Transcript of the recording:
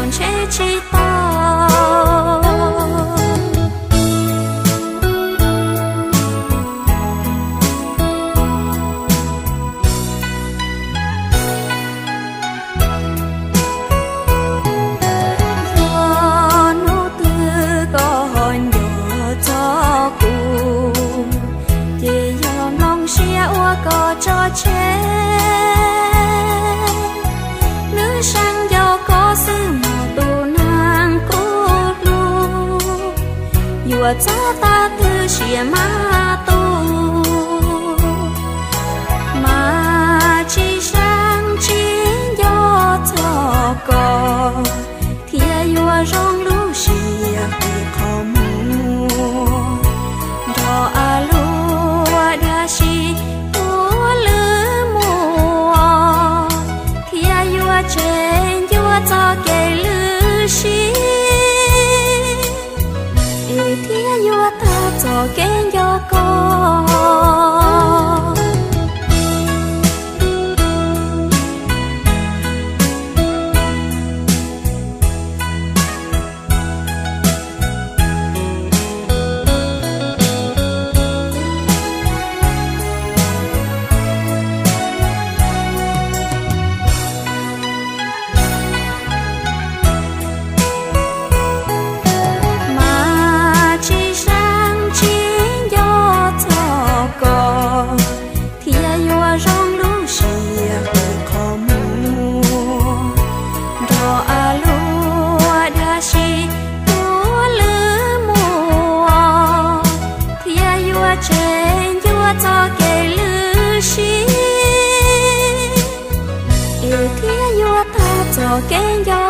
ntshe tsis tau. Yog hnub twg koj ho nco txog kuv, ces yog mloog siab ua koj tso tseg. Lwm seem nco koj xwb mas tus neeg kuv hlub, yuav txog tag twg siav mas tu. Mas tsis seem tsis nco txog koj, thiaj yuav zoo lub siab qhov muag. Nrog luag dag sim ua lwm muaj, thiaj yuav tseg ncua txoj kev lwm siab, es thiaj yuav tag txoj kev nco koj. Mas tsis seem tsis nco txog koj, thiaj yuav zoo lub siab qhov muag. Nrog luag dag sim ua lwm muaj, thiaj yuav tseg ncua txoj kev lwm siab, es thiaj yuav tag txoj kev nco